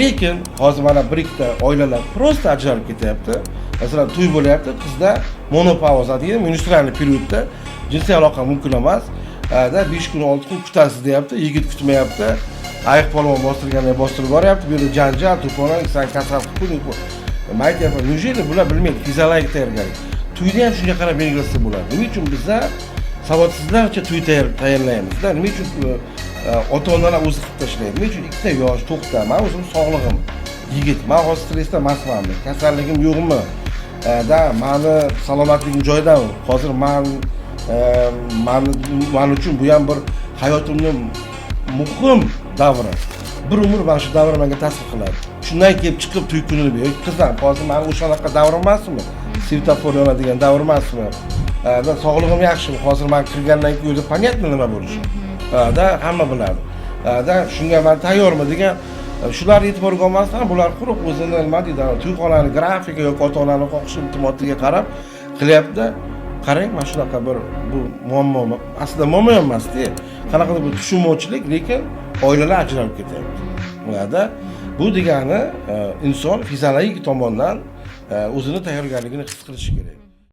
Lekin hozir mana bir ikkita oilalar просто ajralib ketyapti. Masalan, to'y bo'lyapti, qizda menopauza deydi, менструальный период da jinsiy aloqa mumkin emas da, 5 kun, 6 kun kutasiz deyapti. Yigit kutmayapti, ayiq polvon bostirganday bostirib boryapti. Bu yerda janjal, to'polon, san kasal qilib qo'yding. Man aytyapman, неужели bular bilmaydi fiziologik tayyorgarlik? To'yda ham shunga qarab belgilasa bo'ladi. Nima uchun biza savodsizlarcha to'y tayyorlaymizda? Nima uchun ota onalar o'zi qilib tashlaydi? Nima uchun ikkita yosh, to'xta, man o'zim sog'lig'im, yigit, man hozir stressda emasmanmi, kasalligim yo'qmi da, mani salomatligim joyidami hozir? Man uchun bu ham bir hayotimni muhim davri, bir umr mana shu davr menga ta'sir qiladi. Shundan kelib chiqib to'y kunini qiz ham hozir mani o'shanaqa davr emasmi, svetofor yonadigan davr emasmi da, sog'lig'im yaxshimi hozir? Man kirgandan keyin o'zi понятно nima bo'lishi da, hamma biladi da, shunga man tayyormi degan shularni e'tiborga olmasdan, bular quruq o'zini, nima deydi, to'yxonani grafika yoki ota onani xohishi, iltimosiga qarab qilyapti. Qarang, mana shunaqa bir bu muammo, aslida muammo ham emasda, qanaqadir bir tushunmovchilik, lekin oilalar ajralib ketyapti ularda. Bu degani inson fiziologik tomondan o'zini tayyorgarligini his qilishi kerak.